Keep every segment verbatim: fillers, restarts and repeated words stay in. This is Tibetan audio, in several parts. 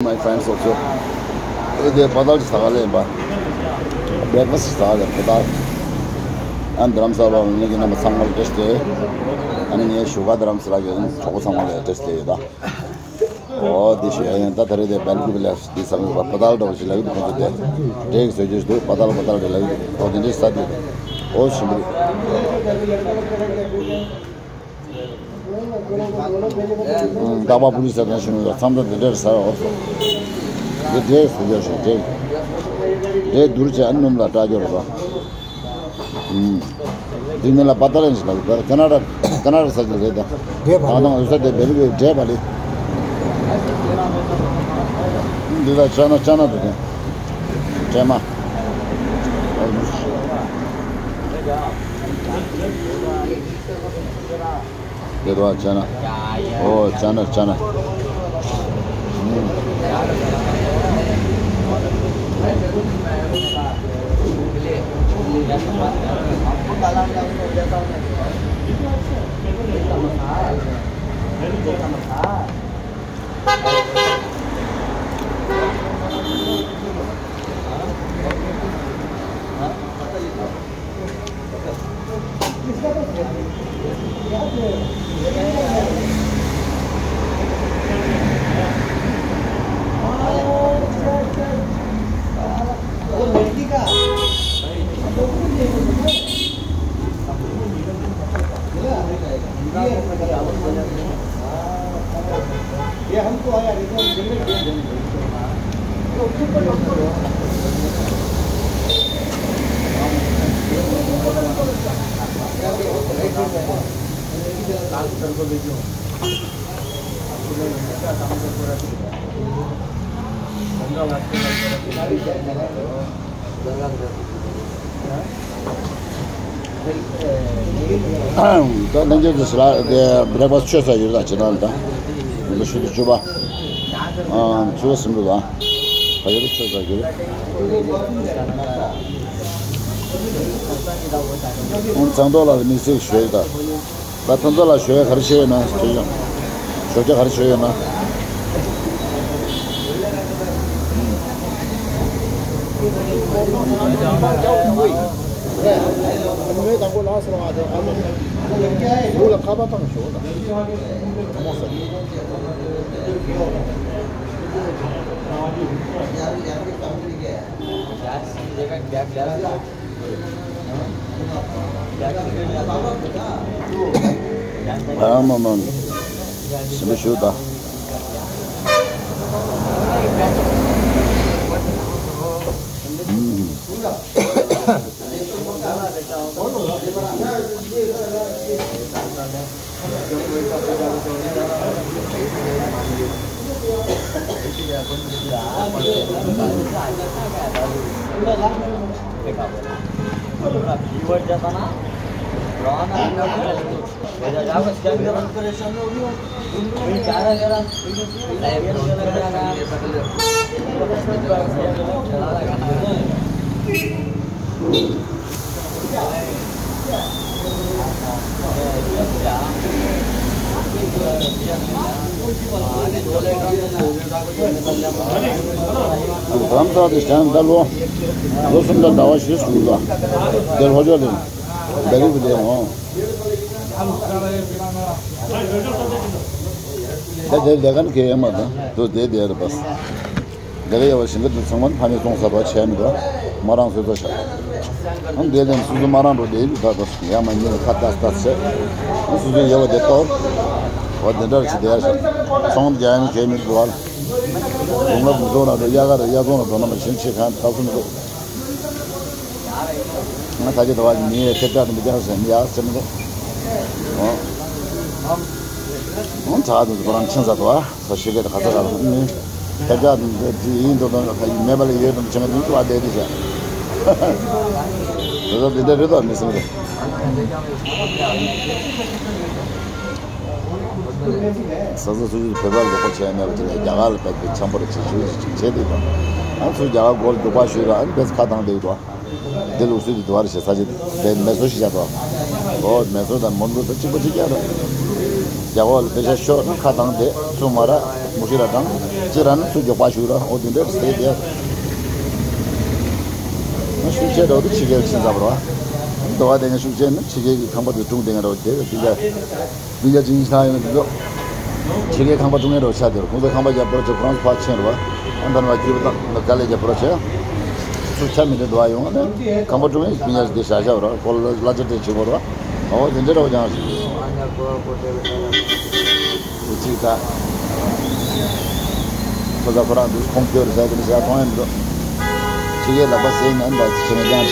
My friends also. དེ་པ་ཏལ་ཟ་ག་ལེན་པ། བྷེ་རེག་ཕ་སི་ཟ་ག་ལེན་པ་ཏལ། ཨ་ནི་དྷ་རམ་ས་ལ་ལ་ངེད་ཀྱི་རྣམ་པ་ཚང་མ་ལ་བཀྲ་ཤིས་བདེ་ལེགས། ཨ་ནི་ངའི་བཞུགས་སྒར་དྷ་རམ་ས་ལ་གི་གྲོགས་པོ་ཚང་མ་ལ་བཀྲ་ཤིས་བདེ་ལེགས་ད། ཨོ་དེ་ཞུ་ཡ་ཡིན། ད་ད་རེས་དེ་བེལ་ཀུ་བི་ལ་དེ་ཚང་མ་པ་ཏལ་འདྲ་བོ་ཞིག་ལབ་ཀྱི་འདུག་ཁོང་ཚོ་དེ། འབྲས་ཀྱི་བཟོ་རྒྱུ་ཞིག་འདུག་པ་ཏལ་པ་ཏལ་རེད་ལབ་ཀྱི་འདུག་ཨོ་དེ་འདྲས་ཟ་དེ། ཨོ་ཞིམ་པོ་རེད། རྟག་པར་པུ་ལི་ཟ་དང་ཞིམ་པོ་མཚམས་དང་དེ་འདྲས་ཟ་འོ། དེ་འདྲས་བཟོ་རྒྱུ་ཞིག་འདྲས། འདྲས་བསྡུར་བྱས་ཨ་སྣུམ་ལ་སྐྲག་རྒྱུ་རེད་པ། ཨུམ། འདི་ནི་ལ་པ་ཏལ་ཡིན་ཞིག་ལ་ཀ་ན་ཌ་ཀ་ན་ཌ་ས་ཆ་རེད་ད། འདྲེས་པ་ད་དང་འོད་ས་དེ་བེ་རི་བེ་འདྲེས་པ་ལི། འདི་ལ་ཅ་ན་ཅ་ན་འདུག་གས། ཅ་ན། འདི་ལ་ཅ་ན། ཨོ་ཅ་ན་ཅ་ན། ད་ལྷན་རྒྱས་ཚོ་ཞི་ལ་དེ་བྷེ་རེག་ཕ་སི་ཆོས་ཟ་ཡོད་ད་ཇེ་ཐང་ད། མི་ལོ་ཆུ་ཚོད་བཅུ་པ། ཨ་ཆུ་ཚོད་གསུམ་རེད་ད། ད་ཡོད་ཆོས་ཟ་ཡོད། ཚང་ཐོག་ལ་དམིགས་བསལ་ཞུ་ཡོད་ད། ད་ཐོན་ཚོ་ལ་ཞོགས་ཀས་ག་རེ་བྱས་ཡོད་ན་ཞོགས་ཀས་ག་རེ་བྱས་ཡོད་ན། ཨ་མ་མ། ཞིམ་པོ་ཞིག་ད། རམ་ས་དེ་བྱང་ད་ལོ། ལོ་གསུམ་དང་ཟླ་བ་བཞི་སུ་ལ། དེ་ལྷོ་ཕྱོགས་ལ། བེ་རི་བི་ལེ་ནོ། ད་དེ་ལས་ཀ་ནི་གལ་ཡོད་མ་དང་དུ་དེ་དེ་རེད་པ། དེ་ལས་ཡོད་པ་ཞིང་ཁ་དུ་ཚང་མ་ཕ་མའི་ཚོང་ས་དོ་བྱས་མི་དོ། མ་རང་སོ་སོ་ཤ། ཨང་དེ་ལས་སུ་སུ་མ་རང་འགྲོ་དེ་ཡིན་ད་དོ་ཡ་མ་ཉེ་ཁ་ཏག་ཏག་བྱས། སུ་སུ་ཡོད་པ་དེ་ཏོ། འོ་དེ་འདྲ་ཞིག་དེ་ཡ་ཤ། ཚོང་རྒྱག་ཡ་མི་གལ་མི་འདུག་བ། དུང་ལ་མི་འགྲོ་ན་འགྲོ་གཡག་ག་ར་གཡག་ཚོང་ལ་འགྲོ་ན་མ་ཕྱིན་ཆེ་གང་ད་སུ་མི་འགྲོ། ང་ད་ཅི་ད་བ་མི་ཡས་ཐེབས་ཆག་དུ་མི་རྒྱག་ཟེར་མི་ཡག་ཟེར་མི་འདུག་ཨོ། ཨོ་ད་དུ་ཁོ་རང་ཁྱིམ་ས་དུ་བ་ས་ཤི་གེ་ད་ག་ས་ག་ལ་མི་ཐེབས་ཆག་དུ་མི་རྒྱག་ཡིན་དུ་དང་ཁ་ཡིན་མེད་པ་ལ་ཡོད་དུ་མི་ཆེན་ག་དུ་དུ་བ་བསྡད་དུ་བྱ། དེ་ཚོ་དེ་འདྲ་རེད་དོ་མི་སེམས་རེད། ས་ས་སུ་ཞིག་བོད་པར་རོགས་པ་བྱས་མེད་པ་དེ་ནས་རྒྱ་གར་ལ་བསྡད་པའི་འཆམ་པོ་རེ་བྱེད་ཞུ་ཞིག་བྱེད་དུས་དང་། ཨ་ཚུར་རྒྱ་གར་སྒོར་རྒྱུག་པ་ཞུས་ལ་ཨ་ནི་བེས་ཁ་བཏང་བསྡད་འདུག་འདི་ལུགས་སྲོལ་འདི་དུ་བར་ཞེ་ས་ཅིག་བེས་མེ་སོ་ཞིག་བཞག་འདུག་ཨོ་མེ་སོ་དང་མོན་གྷོ་དང་གཅིག་པ་གཅིག་རྐྱང་རེད། རྒྱ་གར་ལ་བེས་ཤ་ཤོར་ན་ཁ་བཏང་བསྡད་ཚུར་མ་ར་མུ་ཤི་ར་བཏང་། ཅེས་རང་ནི་ཚུར་མགྱོགས་པ་ཞུ་ར། འོ་དེ་འདྲ་ཟེར་དེ། ང་ཤུགས་ཆེ་འགྲོ་དུས་ཕྱི་རྒྱལ་ཕྱིན་ཚར་བ་ར། འདོ་བ་དེ་ང་ཤུགས་ཆེ་ནི་ཕྱི་རྒྱལ་གྱི་ཁང་པ་དེ་སྒྲུང་དེ་ང་འགྲོ་དེ་དེ་འདྲ། འདི་ཡ་ཅིང་ཤ་ཡོང་འདུག་ཕྱི་རྒྱལ་ཁང་པ་སྒྲུང་ཡ་འགྲོ་ཆ་དེ་ར། ཁོང་ཚོ་ཁང་པ་རྒྱབ་པོ་ཆེ་ཁོ་རང་ཚོ་ཕར་ཕྱིན་ར་བ། ཨ་འདན་བ་སྐྱིད་པོ་དང་ནི་དཀའ་ལས་རྒྱབ་པོ་ཆེ། ཚུར་ཆ་མི་འདྲ་འདུག་ཨ་ཡོང་ཨ་ནི་ཁང་པ་སྒྲུང་ཡ་སྤུན་ཡ་དེ་ཤ་ཤ་བ་ར། ཁོ་ལ་ལ་ཅི་དེ་བྱེད་དགོས་ར། འོ་དེ་འདྲ་ར་བ་ཀྱང་། དེ་གཅིག་ད། ཁོ་ཚ་ཁོ་རང་འདུག་ཁོང་སྐྱོ་རུ་ཟ་དེ་ནི་ཟ་མཐོང་ཡ་མི་འདུག་ཕྱི་རྒྱལ་ལག་པ་ཟས་ནས་འདྲ་ཅི་བྱེད་ནས་ཀྱང་ཟ།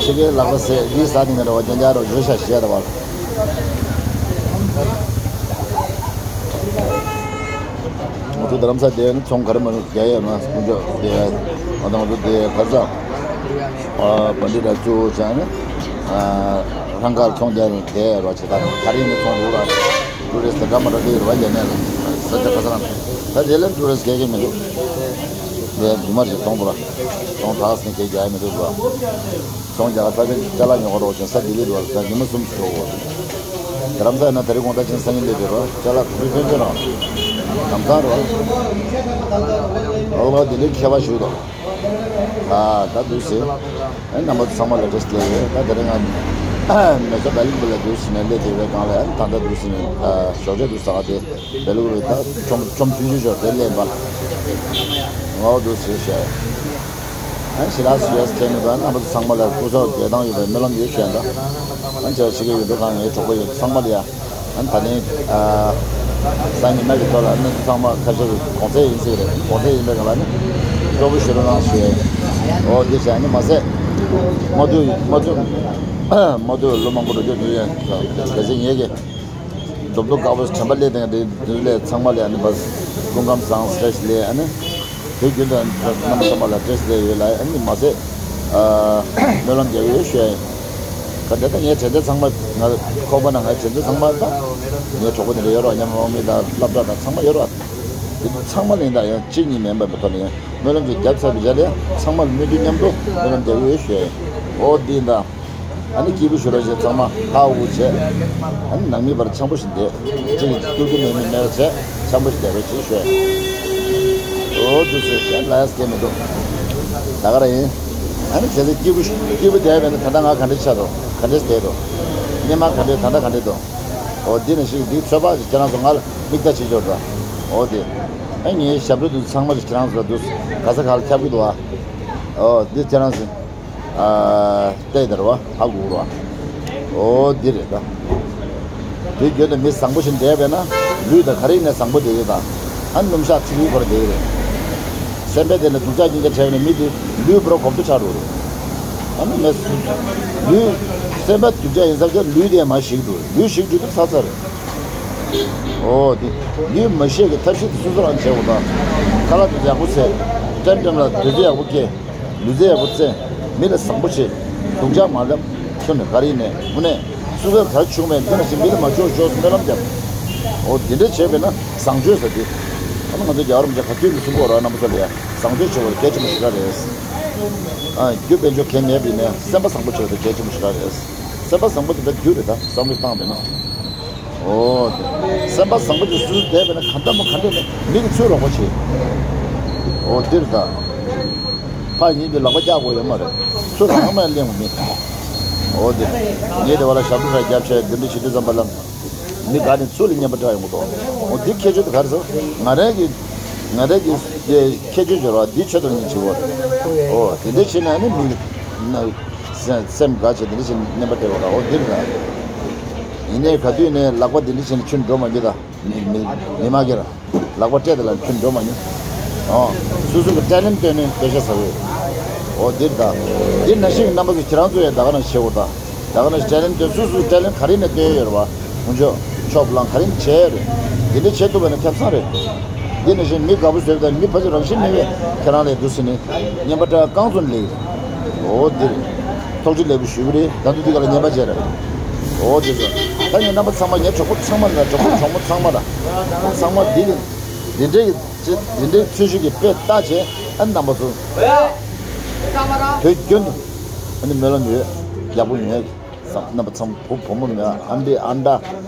ཕྱི་རྒྱལ་ལག་པ་ཟས་འདི་ཟ་དེ་ནི་ར་བ་རྒྱ་རྒྱ་ར་བ་བཟོ་ཤ་ཤ་ར་བ། ང་ཚོ་རྡ་རམ་ས་དེ་ནི་ཚོང་ག་རེ་མ་རྒྱ་ཡ་མ་སྐུ་མགྱོགས་དེ་ང་དང་ང་ཚོ་དེ་ག་ས་ཨ་བན་དེ་ར་ཚུ་ཆ་ནི་ཨ་རང་གར་ཚོང་དེ་ནི་དེ་རོ་ཆེ་ད་ག་རེ་ནི་ཚོང་རུ་ར་ཏུ་རི་སི་ག་མ་ར་དེ་རོ་ཡ་ནས་ས་ཆ་ག་ས་རང་ད་དེ་ལ་ཏུ་རི་སི་གེ་གེ་མི་འདུག་དེ་རྫུན་མ་རེད། ཚོང་རུ་ར་ཚོང་ཐག་སི་ནི་གེ་རྒྱ་ཡ་མི་འདུག་རོ། ཚོང་རྒྱག་ས་ཆ་ཅ་ལག་ཉོ་ག་རོགས་བྱུང་ས་ལྡི་ལི་འགྲོ་ས་ཉི་མ་གསུམ་ཞུ་འོ། རྡ་རམ་ས་ན་ད་རེས་དགོང་དག་ཅིང་སང་ཉིན་སླེབས་རོགས་ཅ་ལག་ག་དུས་ཐོན་ཅི་རང་ལམ་སང་རོགས། ཨོ་ལྡི་ལི་ཁྱད་པར་ཞུ་དོ། ཨ་ད་དུས་སེ། ཨ་རྣམ་པ་ཚང་མ་ལ་བཀྲ་ཤིས་བདེ་ལེགས། ད་ད་རེས་ང་མེ་སོ་བེ་ལི་པུ་ལ་དུས་སེ་ནས་སླེབས་དེ་བའི་སྒང་ལ་ཨ་ད་ད་དུས་སེ་ནས་ཞོགས་ཇ་དུས་ས་ག་དེ་བེ་ལུ་རི་ད་ཁྲོམ་ཁྲོམ་ཆུང་ཆུང་ཞོགས་དེ་སླེབས་པ། ང་འོ་དུས་སེ་བཤད། ཨ་ཞི་ལ་སི་ཡོད་ཁྱེད་མི་དང་རྣམ་པ་ཚོ་ཚང་མ་ལ་སྐུ་གཟུགས་བདེ་ཐང་ཡོད་པའི་སྨོན་ལམ་ཡོད་ཞུ་ཡ་ད། ཨ་ཅག་ཞིག་ཡོད་འགྲོ་གང་ངའི་གྲོགས་པོ་ཡོད་ཚང་མ་ལ་ཡ། ཨ་ད་ནི་ཨ་སང་ཉིན་མ་གི་ཐོག་ལ་ནི་ཚང་མ་ཁ་ཤས་ཀྱི་གོང་ཚད་ཡིན་ཟིག་རེད། གོང་ཚད་ཡིན་པའི་ག་ལ་ནི་སྤྲོ་པོ་ཞུ་རོགས་གནང་ཞུ་ཡ། འོ་འདི་བྱས་ནི་མ་ཟད་མ་དུ་མ་དུ་མ་དུ་ལོ་མང་པོ་འགྲོ་རྒྱུ་འདུག་ཡ། གལ་སྲིད་ངེད་ཀྱི་རྡོབ་རྡོབ་དཀར་པོ་དྲན་པ་སླེབས་དང་དེ་དུས་ལས་ཚང་མ་ལས་ཨ་ནི་བ་སྐུ་ཁམས་བཟང་བཀྲ་ཤིས་བདེ་ལེགས། ཨ་ནི་དུས་རྒྱུན་དུ་རྣམ་པ་ཚང་མ་ལ་བཀྲ་ཤིས་བདེ་ལེགས་ཡོད་ལ། ཨ་ནི་མ་ཟད་ཨ་སྨོན་ལམ་རྒྱག་གི་ཡོད་ཞུ་ཡ་ཡིན། ག་དེ་ད་ངའི་དྲན་རྟེན་ཚང་མ་ང་ཁོག་པ་ན་ངའི་དྲན་རྟེན་ཚང་མ་ད་ངའི་གྲོགས་པོ་དེ་འདྲ་ཡོད་རོགས། མཉམ་རོགས་མི་དང་སློབ་གྲྭ་དང་ཚང་མ་ཡོད་རོགས། དེ་ཚང་མ་ལ་ཡིན་ད་ཡང་གཅིག་གཉིས་མིན་པ་མི་ཐོག་ནས་ཡང་སྨོན་ལམ་ཅིག་བརྒྱབ་ཚར་བའི་རྗེས་ལ་ཚང་མ་ལ་སྨོན་འདུན་མཉམ་དུ་སྨོན་ལམ་རྒྱག་གི་ཡོད་ཞུ་ཡ་ཡིན། འོ་འདི་ཡིན་ད། ཨ་ནི་སྐྱིད་པོ་ཞུ་རོགས་བྱེད། ཚང་མ་ཧ་ཧུ་བྱས། ཨ་ནི་ནང་མི་བར་འཆམ་པོ་ཞིག་བསྡད། གཅིག་གིས་ཏུ་ཏུ་མེ་མེ་མེ་བྱས་འཆམ་པོ་ཞིག་བསྡད་རོགས་བྱེད་ཞུ། འོ་དུ་ཟེར་བྱས་ལ་ཡ་སྐད་མི་འདུག་ད་ག་ར་ཡིན། ཨ་ནི་གལ་སྲིད་སྐྱིད་པོ་སྐྱིད་པོ་བསྡད་པས་ན་ད་ལྟ་ང་ག་འདྲ་ཆགས་འདུག་ག་འདྲ་བསྡད་འདུག་སྔོན་མ་ག་འདྲ་ད་ལྟ་ག་འདྲ་འདུག་འོ་འདི་ནི་ཞིག་འདི་ཚོད་དཔག་ཅིག་ཁྱེད་རང་ཚོ་ང་ལ་མིག་ལྟ་བྱེད་ཆོག་ད། འོ་དེ། ཨ་ངའི་ཞབས་བྲོ་འདི་ཚང་མ་ཞིག་ཁྱེད་རང་ཚོ་ལ་འདུག་ག་ས་ག་ལ་ཁྱབ་ཀྱི་འདུག་ཨ། འོ་འདི་ཁྱེད་རང་ཚོ། ཨ་ལྟས་དེར་བ་ཧ་གོ་ར། འོ་འདི་རེད་ད། དུས་རྒྱུན་དུ་མི་བཟང་པོ་ཞིག་འདས་པས་ན་ལུས་དང་ག་རེ་ནས་བཟང་པོ་བསྡད་ཡོད་དང་། ཨ་སྣུམ་ཞག་ཚིག་གི་བར་བསྡད་ཡོད་རེད། སེམས་པའི་སྟེང་ལ་སྡུག་ཅག་སྙིང་རྗེ་བྲལ་བ་ནས་མི་དེ་ལུས་པོ་ར་གོམས་སྡུག་ཆགས་འགྲོ་རེད། ཨ་ནི་ངས་ལུས་སེམས་པ་སྡུག་ཅག་ཡིན་ཙང་ཀྱང་ལུས་དེ་མར་ཞིག་འགྲོ་རེད། ལུས་ཞིག་འགྲོ་དུས་ཚར་ཚར་རེད། འོ་དེ་ལུས་མ་ཞིག་གི་ཐབས་ཤེས་དེ་སོ་སོ་རང་བྱེད་དགོས་དང་། ཁ་ལག་དེ་ཡག་པོ་བཟས། ཀྲེམ་ཀྲེམ་ལ་དུས་ཚོད་ཡག་པོ་སྐྱེལ། ལུས་རྩལ་ཡག་པོ་རྩེ། མི་ལ་བཟང་པོ་བྱེད། སྡུག་ཅག་མ་ལབ། ཁྱོད་ནི་ག་རེ་ཡིན་ནས་དངོས་གནས་སོ་སོར་ག་རེ་བྱུང་བས་འདི་ན་ཞིག་མི་ལ་མ་བྱོག་བྱོག་སྨོན་ལམ་བརྒྱབ། འོ་འདི་འདྲ་བྱས་པས་ན་བཟང་སྤྱོད་ཟེར་དེ། ཨ་ནི་ང་ཚོ་རྒྱལ་བ་རིན་པོ་ཆེ་ག་དུས་ཀྱི་གསུང་གི་ཡོད་རེད། རྣམ་པ་ཚོ་ལ་ཡ་བཟང་སྤྱོད་བྱེད་པ་དེ་གལ་ཆེན་པོ་ཞེ་དྲག་རེད། ཨ་རྒྱུ་དཔལ་འབྱོར་གལ་མེད་པ་ཡིན་ནའི་སེམས་པ་བཟང་པོ་བྱེད་པ་དེ་གལ་ཆེན་པོ་ཞེ་དྲག་རེད། སེམས་པ་བཟང་པོ་དེ་འདྲ་རྒྱུ་རེད་ད་བསམ་བློ་བཏང་བས་ན། འོ་དེ། སེམས་པ་བཟང་པོ་ཅིག་སོ་སོ་བསྡད་པས་ན་ག་འདྲ་མོ་ག་འདྲ་ནས་མི་གི་ཚུར་རོགས་པ་བྱེད། འོ་འདིར་ད། ཕ་ཡིན་དུས་ལག་པ་བཀྱག་དགོས་ཡོད་མ་རེད། ཚུར་རང་མ་གླེང་བ་མེད། འོ་དེ། ངས་དེ་བ་ལ་ཞབས་བྲོ་ར་རྒྱབ་བྱས་འདི་འདྲ་བྱེད་དུས་ཙམ་པ་ལ། མི་ག་ནས་ཚུར་ལ་རྔན་པ་སྤྲད་ཡོང་གི་འདུག་འོ་འདི་ཁྱད་ཆོས་དེ་ག་རེ་ཟེར། ང་རང་གི། ང་རང་གི་ཁྱད་ཆོས་སྦྱོར་བ་འདི་ཆོས་དང་ཉིན་བྱེད་དགོས། འོ་དེ་འདྲ་བྱས་ན་ནི་མི། སེམས་དགའ་བྱས་དེ་འདྲ་བྱས་རྔན་པ་སྤྲད་པ་ར་འོ་འདིར་ད། ཡིན་ནའི་ག་དུས་ནས་ལག་པ་འདི་འདྲ་བྱས་ནས་ཁྱོད་འགྲོ་མ་རྒྱུ་ད། མི་མི་མི་མ་གིར། ལག་པ་སྤྲད་དེ་ལ་ཁྱོད་འགྲོ་མ་མྱོང་། ཨོ། སོ་སོ་གི་ཊེ་ལེན་ཊི་སྟོན་ནས་དཔེ་ཆ་ཟ་གི་ཡོད། ཨོ་འདིར་ད། འདིར་ན་ཤིང་རྣམ་པ་ཚོ་ཁྱེད་རང་ཚོ་ཡང་ད་ག་ནང་བྱེད་འོ་ད། ད་ག་ནང་ཊེ་ལེན་ཊི་སྟོན་སོ་སོ་ཊེ་ལེན་ཊི་ག་རེ་ནས་སྟོན་ཡོད་རེད་བ། ཁོང་ཚོ་ཆོབ་ལང་ག་རེ་ནས་བྱས་ཡོད་རེད། འདི་འདྲ་བྱེད་ཐུབ་པ་ན་ཁྱབ་ཚང་རེད། འདི་ན་ཤིང་མི་དགའ་པོ་བཟོས་ད་མི་ཕལ་ཆེར་རང་བཞིན་མེད་པས་ཁྱེད་རང་ལས་འདུག་ཟེར་ནས། རྔན་པ་སྤྲད་རྐང་བཙུགས་ནས་ལེགས། འོ་འདིར། ཐུགས་རྗེ་ལེགས་པོ་ཞུ་གི་རེད། ད་དུང་འདི་ག་ལ་རྔན་པ་བྱས་རེད། འོ་དེ་ཚོ། ད་ངས་རྣམ་པ་ཚང་མ་ངའི་གྲོགས་པོ་ཚང་མ་ལ་གྲོགས་པོ་གྲོགས་མོ་ཚང་མ་ལ། ཚང་མ་འདི་གི་འདི་འདྲའི་གི་འདི་འདྲའི་འཚོལ་ཞིབ་ཀྱི་དཔེ་ལྟ་བྱས་ཨ་རྣམ་པ་ཚོ། དུས་རྒྱུན་དུ་ཨ་ནི་སྨོན་ལམ་ཡོད། ཡག་པོ་ཡོད། རྣམ་པ་ཚང་བུ་བུ་མོ་མེད་ཨ་འདྲེ་ཨ་འདྲ།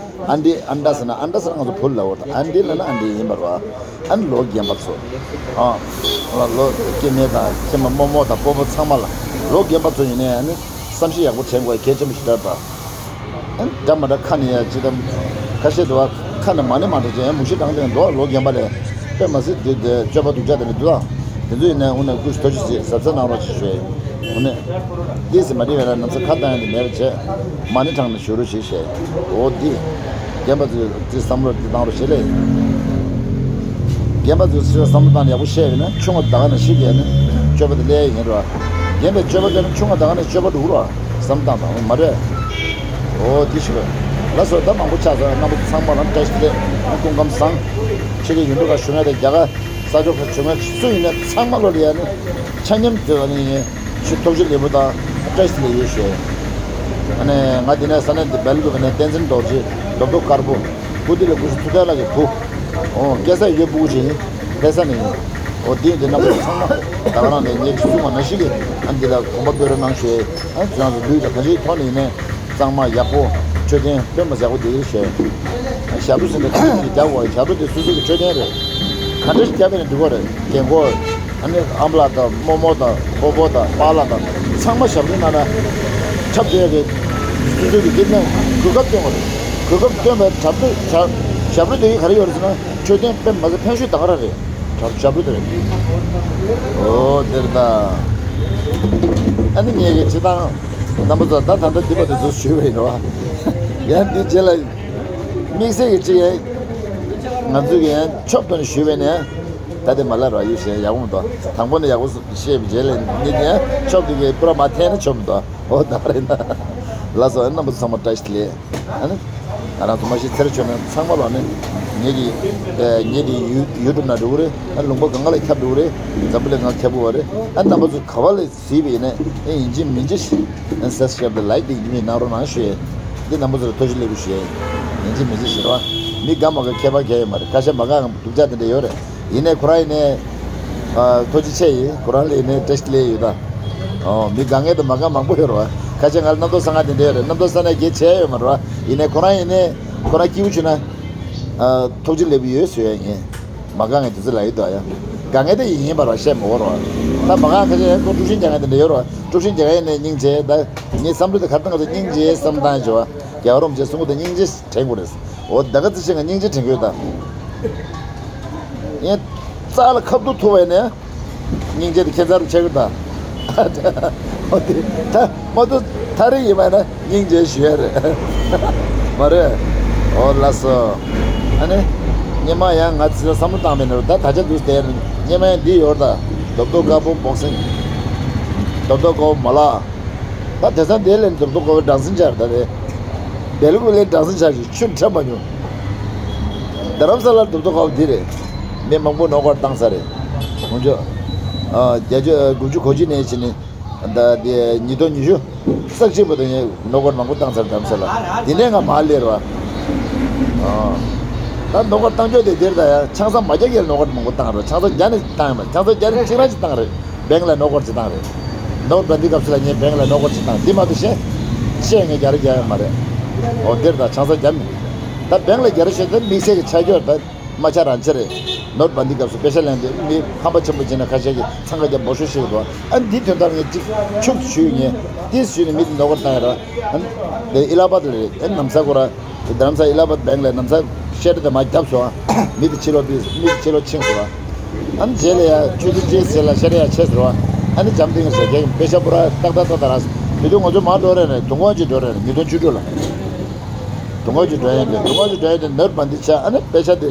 ཨ་འདི་ཨ་འདྲ་ཟེར་ན་ཨ་འདྲ་ཟེར་ན་ང་ཚོ་བུ་ལ་འོ་ད་ཨ་འདི་ལ་ན་ཨ་འདི་ཡིན་པ་རེད་བ། ཨ་ནི་ལོ་རྒན་པ་ཚོ། ཨ། ལོ་སྐྱེ་དམན་དང་སྐྱེ་དམན་རྨོ་མོ་དང་སྤོ་བོ་ཚང་མ་ལ་ལོ་རྒན་པ་ཚོ་ཡིན་ནའི་ཨ་ནི་བསམ་ཤེས་ཡག་པོ་དྲན་དགོས་གལ་ཆེན་པོ་ཞིག་རེད་ད། ཨ་ནི་འདྲ་མ་འདྲ་ཁ་ནས་ཡ་ཅི་དང་། ཁ་ཤས་དུ་བ་ཁ་ནས་མ་ནི་མ་འདྲ་ཅན་ཡང་མུ་ཤི་དྲང་དེ་འདུག་ལོ་རྒན་པ་ལས། དཔེ་མ་སྲིད་དེ་དེ་སྤྱོད་པ་སྡུག་ཅག་དེ་འདྲ་འདུག་ཨ། དེ་ཚོ་ཡིན་ནའི་དངོས་གནས་སྐུ་ཞིག་ཐུགས་རྗེ་ཆེ་གཟབ་གཟབ་གནང་རོགས་ཞེས་ཞུ་ཡ་ཡིན། དངོས་གནས། འདི་ཟེར་མ་འདི་བས་ན་ནམ་ས་ཁ་བཏང་ཡ་འདི་མེད་པ་བྱས། མ་ནི་དྲང་ནས་ཞུ་རོགས་ཞེས་བཤད། འོ་འདི། རྒན་པ་ཚོས་འདི་བསམ་བློ་འདི་བཏང་རོགས་ཞེས་ལས། རྒན་པ་ཚོས་ཚོས་བསམ་བློ་བཏང་ཡག་པོ་བཤད་ཡོད་ན་ཆུང་བ་ད་ག་ནས་ཤེས་ཀྱི་ཡིན་ན་སྤྱོད་པ་འདི་ལས་ཡིན་རོགས། རྒན་པའི་སྤྱོད་པ་དེ་ནི་ཆུང་བ་ད་ག་ནས་སྤྱོད་པ་འགྲོ་རོགས་བསམ་བཏང་དང་མ་རེད། འོ་འདི་ཞུ་རོགས། ལ་སོ་ད་མང་པོ་ཆགས་ས་རྣམ་པ་ཚང་མ་ལ་བཀྲ་ཤིས་བདེ་ལེགས་སྐུ་ཁམས་བཟང་། ཆེ་གེ་ཡུན་དུ་ག་ཞུ་ངེས་དེ་རྒྱ་གར་ས་ཕྱོགས་ཁ་ཞུ་ངེས་སུ་ཡིན་ན་ཚང་མ་ལོ་ལ་ཡ་ནི་ཆ་མཉམ་དེ་ལ་ནི་ཡིན། ཆུ་ཐུགས་རྗེ་ལེགས་པོ་དང་བཀྲ་ཤིས་ལེགས་ཡོད་ཞུ། ཨ་ནི་ང་འདི་ནས་ས་གནས་འདི་སྦེལ་ཀོབ་ནས་བསྟན་འཛིན་རྡོ་རྗེ་རྡོ་རྡོ་དཀར་པོ། སྐུ་དེ་ལ་སྐུ་ཞིག་ཐུགས་ལ་གི་བུ། ཨོ་སྐལ་བཟང་ཡོད་བུ་གུ་ཅིག་ཡིན། ལྷ་ས་ནས་ཡིན། ཨོ་འདི་འདི་རྣམ་པ་ཚང་མ་ད་ག་རང་ནས་ངེད་ཀྱི་སུ་མ་ན་ཞིག་གི་ཨ་འདི་ལ་དགོངས་པ་འབུལ་རོགས་གནང་ཞུ། ཨ་ཚོ་ཚོ་ལུས་དང་ག་ཞིག་ཐོག་ནས་ཡིན་ནས། གཙང་མ་ཡག་པོ། མཆོད་རྟེན་དཔེ་མ་ཡག་པོ་དེ་ཡོད་ཞེས། ཞབས་བྲོ་ཟེར་ནས་ག་ཚོད་ཀྱིས་རྒྱག་དགོས། ཞབས་བྲོ་དེ་སོ་སོ་གི་མཆོད་རྟེན་རེད། ག་འདྲ་ཞིག་རྒྱབ་ནས་འགྲིག་གི་རེད། རྒན་གོག་ཨ་ནི་ཨམ་ལགས་དང་རྨོ་མོ་དང་སྤོ་བོ་དང་པཱ་ལགས་དང་ཚང་མ་ཞབས་བྲོ་གནང་ན། འཁྲབ་བྱས་ཀྱི་སོ་སོ་གི་སྐྱིད་སྣང་གོ་སྐབས་སྟོན་དགོས་རེད། གོ་སྐབས་སྟོན་པའི་འཁྲབ་སྟོན་ཞབས་ཞབས་བྲོ་དེ་ག་རེ་ཡོད་རེད་ཟེར་ན་མཆོད་རྟེན་དཔེ་མ་ཟད་ཕན་ཤུལ་ད་ག་རང་རེད། འཁྲབ་ཞབས་བྲོ་དེ་རེད། ཨོ་དེར་ད། ཨ་ནི་ངེད་ཀྱི་སྤྱི་བཏང་རྣམ་པ་ཚོ་ད་ད་ལྟ་འདི་པ་དེ་ཚོ་ཞུས་པ་ཡིན་རོ། ཡང་འདི་རྗེས་ལ། དམིགས་བསལ་གྱི་ཅི་ཡང་། ང་ཚོས་ཀྱི་ཡང་ཆོབ་ཏུ་ནས་ཞུས་པས་ནས། ད་དེ་མ་ལ་ར་ཡོད་ཞེས་ཡག་པོ་མི་འདུག་དང་པོ་ནས་ཡག་པོ་བཤད་པའི་རྗེས་ལ་ནི་ཡང་ཆོབ་ཏུ་གི་པུ་ར་མ་འཐེན་ན་ཆོབ་མི་འདུག་འོ་ད་རེད་ན། ལགས་སོ་རྣམ་པ་ཚང་མ་བཀྲ་ཤིས་བདེ་ལེགས། ཨ་ནི། ང་རང་ཚོ་མ་གཞི་ཚེ་རིང་ཆོས་སྨན་ཚང་མ་ལ་ནི། ངེད་ཀྱི། ངེད་ཀྱི་ཡུ་ཡུ་ཊུབ་ནང་འགྲོ་གི་རེད། ཨ་ལུང་པ་གང་ག་ལ་ཁྱབ་འགྲོ་གི་རེད། འཛམ་བུ་གླིང་གང་ཁྱབ་གི་བ་རེད། ཨ་རྣམ་པ་ཚོ་ག་བ་ལ་གཟིགས་པ་ཡིན་ན་ཨེ་ཡིན་གཅིག་མིན་གཅིག་ཨ་ས་སི་ཀེབ་དང་ལའེག་དེ་ཡིན་མིན་གནང་རོགས་གནང་ཞུ་ཡས། འདི་རྣམ་པ་ཚོ་ལ་ཐུགས་རྗེ་ལེགས་འབུལ་ཞུ་ཡས། ཡིན་གཅིག་མིན་གཅིག་ཞུ་རོགས། མི་དགའ་མ་དགའ་ཁྱད་པར་གང་ཡང་མ་རེད། ཁ་ཤས་མ་དགའ་ཡང་སྡུག་ཅག་དེ་འདྲ་ཡོད་རེད། ཡིན་ནའི་ཁོ་རང་ཡིན་ནའི། ཨ་ཐུགས་རྗེ་ཆེ་ཡིན། ཁོ་རང་ལ་ཡིན་ནའི་བཀྲ་ཤིས་བདེ་ལེགས་ཡོད་ད། ཨོ་མི་དགའ་མཁན་དང་མ་དགའ་མང་པོ་ཡོད་རེད་བ། ཁ་ཤས་ང་ལ་རྣམ་རྟོག་ས་ང་དེ་འདྲ་ཡོད་རེད། རྣམ་རྟོག་ས་ན་གལ་ཆེ་ཡོད་མ་རེད་བ། ཡིན་ནའི་ཁོ་རང་ཡིན་ནའི། ཁོ་རང་སྐྱིད་པོ་བྱུང་ན། ཨ་ཐུགས་རྗེ་ལེགས་འབུལ་ཡོད་ཟེར་ཡ་ཡིན། མ་དགའ་མཁན་དེ་ཚོ་ལ་ཡོད་དོ་ཡ། དགའ་མཁན་དེ་ཡིན་ཡིན་པ་ར་བཤད་མི་འོར་བ། ད་མ་དགའ་ཁ་ཤས་ཡང་ཁོ་དཀྲུག་ཤིང་རྒྱག་མཁན་དེ་འདྲ་ཡོད་ར། དཀྲུག་ཤིང་རྒྱག་ཡ་ནས་སྙིང་རྗེ་ད། ངའི་བསམ་བློ་དེ་གར་བཏང་ག་ཚོད་སྙིང་རྗེ་བསམ་བཏང་བྱ་བ། རྒྱལ་བ་རིན་པོ་ཆེ་གསུང་གི་དེ་སྙིང་རྗེ་དྲན་དགོས་རེད། འོ་ད་ག་ཚོད་ཤིང་ང་སྙིང་རྗེ་དྲན་གྱི་ཡོད་ད། ངས་རྩ་ལ་ཁ་བསྡུ་ཐུབ་པ་ཡིན་ན། སྙིང་རྗེ་དེ་ཁྱད་མཚར་རུ་ཆགས་ཀྱི་ད། འོ་དེ་ད་མ་གཏོགས་ཐག་རིང་ཡིན་པ་ཡིན་ན། སྙིང་རྗེ་ཞུ་ཡ་རེད། མ་རེད། ཨོ་ལགས་སོ། ཨ་ནི། སྔོན་མ་ཡང་ང་ཚོས་བསམ་བློ་བཏང་མེད་ནོ་ད་ད་ཆ་འདུག་སྟེ། སྔོན་མ་ཡང་འདི་ཡོད་རེད་ད། རྡོབ་རྡོབ་དཀར་པོ་བོག་སིང་། རྡོབ་རྡོབ་དཀར་པོ་མ་ལགས། ད་དེང་སང་དེ་ལས་རྡོབ་རྡོབ་དཀར་པོ་སྦྲང་སེང་ཆགས་རེད་ད་རེད། སྦེལ་ཀོབ་ལས་སྦྲང་སེང་ཆགས་ཤིག་ཆུ་འཁྲབ་མ་མྱོང་། རྡ་རམ་ས་ལ་རྡོབ་རྡོབ་དཀར་པོ་འདི་རེད། མི་མང་པོ་ནོར་སྐལ་བཏང་ས་རེད། ངོ་ཅོ། ཨ་བརྒྱད་ཅུ་དགུ་བཅུ་གོ་གཅིག་ནས་བྱས་ནས། ད་དེ་ཉིས་སྟོང་ཉི་ཤུ་རྩ་གཅིག་བར་དུ་ངས་ནོར་སྐལ་མང་པོ་བཏང་ཚར་དམ་ས་ལ། དེ་ནས་ང་མར་སླེབས་ར་བ། ཨ། ད་ནོར་སྐལ་བཏང་ཕྱོགས་དེ་དེར་ད་ཡ་ཆང་ས་མ་རྒྱག་ཡས་ནོར་སྐལ་མང་པོ་བཏང་ར། ཆང་ས་རྒྱག་ནས་བཏང་ཡ་མ་ཆང་ས་རྒྱག་ནས་ཁྱེད་རང་ཅིག་བཏང་རེད། བེང་ལ་ནོར་སྐལ་ཅིག་བཏང་རེད། ནོར་བ་འདི་སྐབས་སུ་ལ་ངས་བེང་ལ་ནོར་སྐལ་ཅིག་བཏང་འདི་མ་གཏོགས་གཞན། གཞན་ངས་རྒྱ་རེ་རྒྱག་ཡ་མ་རེད། འོ་དེར་ད་ཆང་ས་རྒྱག་མི། ད་བེང་ལ་རྒྱ་རེ་བཤད་ད་དམིགས་བསལ་གྱི་ཆ་རྒྱུ་ད། རྨ་བྱ་རང་ཆེ་རེད། ནོར་བ་འདི་སྐབས་སུ་པེ་ཤ་ལེན་དུས་མི་ཧམ་པ་ཆེན་པོ་བྱས་ན་ཁ་ཤས་ཀྱིས་འཚང་ཁ་རྒྱབ་འབོར་ཤོག་ཤིག་འདུག་ཨ་འདི་དོན་དག་ངས་གཅིག་ཆུག་ཞུས་ངས་འདི་ཞུས་ནས་མི་འདི་ནོར་སྐལ་བཏང་ཡ་ར། ཨ་འདི་ཨི་ལ་ཧ་བཱད་ལ་རེད། ཨ་ནམ་ས་ཁོ་ར་རྡ་རམ་ས་ཨི་ལ་ཧ་བཱད་བེང་ལ་ནམ་ས་ཤེ་ར་དེ་མ་རྒྱབ་སོང་ཨ། མི་དེ་ཕྱི་ལོགས་དུས་མི་དེ་ཕྱི་ལོགས་ཕྱིན་སོང་ཨ། ཨ་ནི་རྗེས་ལ་ཡ་ཆུ་ཚོད་གཅིག་ཟེར་ལ་ཤེ་ར་ཡ་ཆས་སོང་ཨ། ཨ་ནི་འཇམ་ཐིང་ཟེར་རྒྱག་གི་པེ་ཤ་པུ་ར་ཏག་ཏག་ཏག་ཏག་ར། དེ་དུས་ང་ཚོ་མར་འགྲོ་རེད་ནས་དུང་ཁང་ཅིག་འགྲོ་རེད་ནས་ཉིས་སྟོང་བཅུ་དྲུག་ལ། དུང་ཁང་ཅིག་འགྲོ་ཡ་དེ་དུང་ཁང་ཅིག་འགྲོ་ཡ་དེ་ནོར་བ་འདི་ཆ་ཨ་ནི་པེ་ཤ་དེ།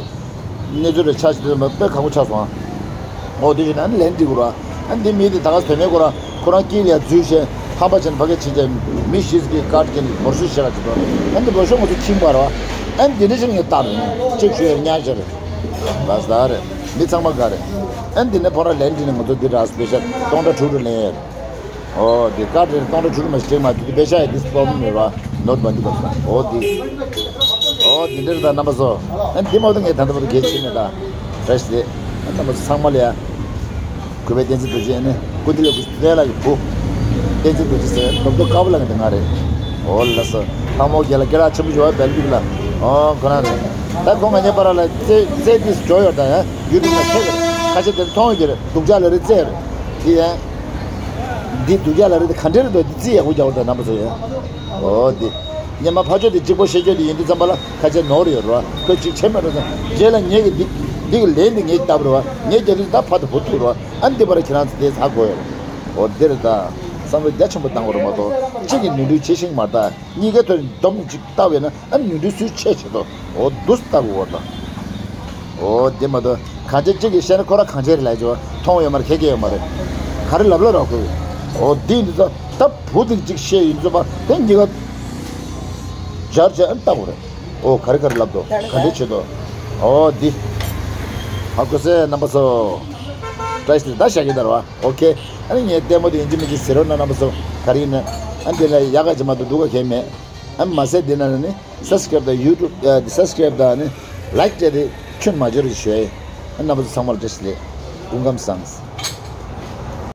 གནས་ཚུལ་རེ་ཆགས་ཤིག་དེ་དཔེ་ཁག་པོ་ཆགས་སོང་ཨ། འོ་དེ་བཞིན་ཨ་ནི་ལན་འགྲིག་གོ་ར། ཨ་ནི་འདི་མི་དེ་ད་ག་བུད་མེད་ཁོ་ར་ཁོ་རང་དཀྱིལ་ལ་འཛུལ་བྱས་ཧམ་པ་བྱས་ནས་ཕ་གི་ཕྱིན་བྱས་མི་ཞིག་གི་ཀར་ཀྱི་ནི་འབོར་ཤོག་བྱེད་ག་ཅིག་དོ། ཨ་ནི་འབོར་ཤོག་ང་ཚོ་ཁྱིམ་པ་ར། ཨ་ནི་འདི་འདྲ་ཞིག་ངས་བལྟ་རེད། གཅིག་ཞུ་ཡ་ཉག་ཞིག་རེད། ལགས་ད་རེད། མི་ཚང་མ་དགའ་རེད། ཨ་ནི་འདི་ནས་ཁོ་རང་ལན་འགྲིག་ནས་ང་ཚོ་འདི་ར་སྤེ་ཤལ་སྟོང་ཕྲག་དྲུག་དྲུག་ལེན་ཡ་རེད། ཨོ་དེ་ཀ་དྲིན་སྟོང་ཕྲག་དྲུག་མ་ཞིག་མ་དུས་དེ་པེ་ཤ་ཡི་དེ་སྤོབས་མེད་པ་ནོར་བ་འདི་བ་སོང་། ཨོ་དེ། ཨོ་དེ་འདྲར་ད་རྣམ་པ་ཚོ། ཨ་འདི་མ་གཏོགས་ངས་ད་ལྟ་བར་དུ་གལ་ཆེ་མེད་ད། བཀྲ་ཤིས་བདེ། ཨ་རྣམ་པ་ཚོ་ཚང་མ་ལ་ཡ། གུས་པའི་བསྟན་འཛིན་རྡོ་རྗེ་ཨ་ནི་སྐུ་ལྡི་ལ་སྐུ་ཐུགས་ལ་གི་བུ། བསྟན་འཛིན་རྡོ་རྗེ་ཟེར་རྡོབ་རྡོབ་དཀར་པོ་ལ་གི་འདི་ང་རེད། ཨོ་ལགས་སོ། ལྷ་མོ་རྒྱལ་ལ་སྐད་གྲགས་ཆེན་པོ་ཞུ་བ་སྦེལ་ཀོབ་ལ། ཨོ་ཁོ་རང་རེད། ད་ཁོང་ང་གཉིས་བར་ལ་རྩེ་རྩེ་འདི་འགྲོ་ཡོད་ད་ཡ། ཡུ་ཊུབ་ལ་ཆེ་གི། ཁ་ཆེ་དེར་མཐོང་ཡོད་ཀྱི་རེད། སྡུག་ཅག་ལ་རེད་རྩེ་རེད། དེ་ཡ། འདི་སྡུག་ཅག་ལ་རེད་དེ་ག་འདྲ་རེད་འདུག་འདི་རྩེ་ཡག་པོ་རྒྱག་འོ་ད་རྣམ་པ་ཚོ་ཡ། ཨོ་འདི། ཉི་མ་ཕ་ཆོས་དེ་གཅིག་པོ་བཤད་རྒྱུ་དེ་ཡིན་དུས་ཙམ་པ་ལ་ཁ་ཆེ་ནོར་ཡོད་རེད་བ། ཁོས་གཅིག་བྱེད་མ་འགྲོ་ཙང་རྗེས་ལ་ངེད་ཀྱི་འདི་འདི་གི་ལན་འདི་ངེད་ཀྱི་བཏབ་རེད་བ། ངེད་རྒྱག་དུས་ད་ཕ་དང་བུ་ཐུག་རེད་བ། ཨ་འདི་བར་ཁྱེད་རང་ཚོ་དེ་ཚ་དགོས་ཡོད་རེད། ཨོ་འདི་རེད་ད། བསམ་བློ་རྒྱ་ཆེན་པོ་བཏང་དགོས་རེད་མ་གཏོགས་གཅིག་གིས་ནོར་འཁྲུལ་བྱེད་ཤེས་ཀྱི་མ་རེད་ད། གཉིས་ཀའི་ཐོག་ནས་སྡོམ་ནས་ཅིག་བཏགས་པས་ན་ཨ་ནི་ཉུང་འདྲའི་སུའི་ཆེ་ཆེ་དོ། འོ་འདུག་སེ་བཏགས་དགོས་པ་དང་། འོ་དེ་མ་གཏོགས་གང་ཆེ་གཅིག་གིས་བཤད་ན་ཁོ་རང་གང་ཆེ་རེད་ལབ་ཀྱི་མཐོང་ཡོད་མ་རེད། ཁེ་གེ་ཡོད་མ་རེད། ག་རེ་ལབ་ལབ་རོགས་ཁོས། འོ་དེ་འདི་ཚོ་ད་བུ་དེ་གཅིག་བཤད་ཡིན་ཚོད་པ་དེ་གཉིས་ཀ་སྦྱར་བྱས་ཨ་ནི་བཏགས་དགོས་རེད། འོ་ག་རེ་ག་རེ་ལབ་དོ་ག་འདྲ་བྱེད་དོ། འོ་འདི། ཧ་གོ་སོང་རྣམ་པ་ཚོ། བཀྲ་ཤིས་བདེ་ལེགས། ད་བཞག་གི་ད་རེད་བ། ཨོ་ཁེ། ཨ་ནི་ངས་ལྟད་མོ་དེ་ཡིན་གཅིག་མིན་གཅིག་ཟེར་རོགས་གནང་རྣམ་པ་ཚོ། ག་རེ་ཡིན་ན། ཨ་འདི་ལ་ཡག་ག་ཅིག་མ་གཏོགས་སྡུག་ག་གང་ཡང་མེད། ཨ་མ་ཟད་འདི་ན་ནི་སབ་སི་ཀེ་རེབ་དང་ཡུ་ཊུབ་ཨ་སབ་སི་ཀེ་རེབ་དང་ནི་ལའིཀ་སྤྲད་དེ་ཁྱོན་མ་འབྱོར་གྱི་ཞུ་ཡ་ཡིན། ཨ་རྣམ་པ་ཚོ་ཚང་མར་བཀྲ་ཤིས་བདེ་ལེགས། སྐུ་ཁམས་བཟང་།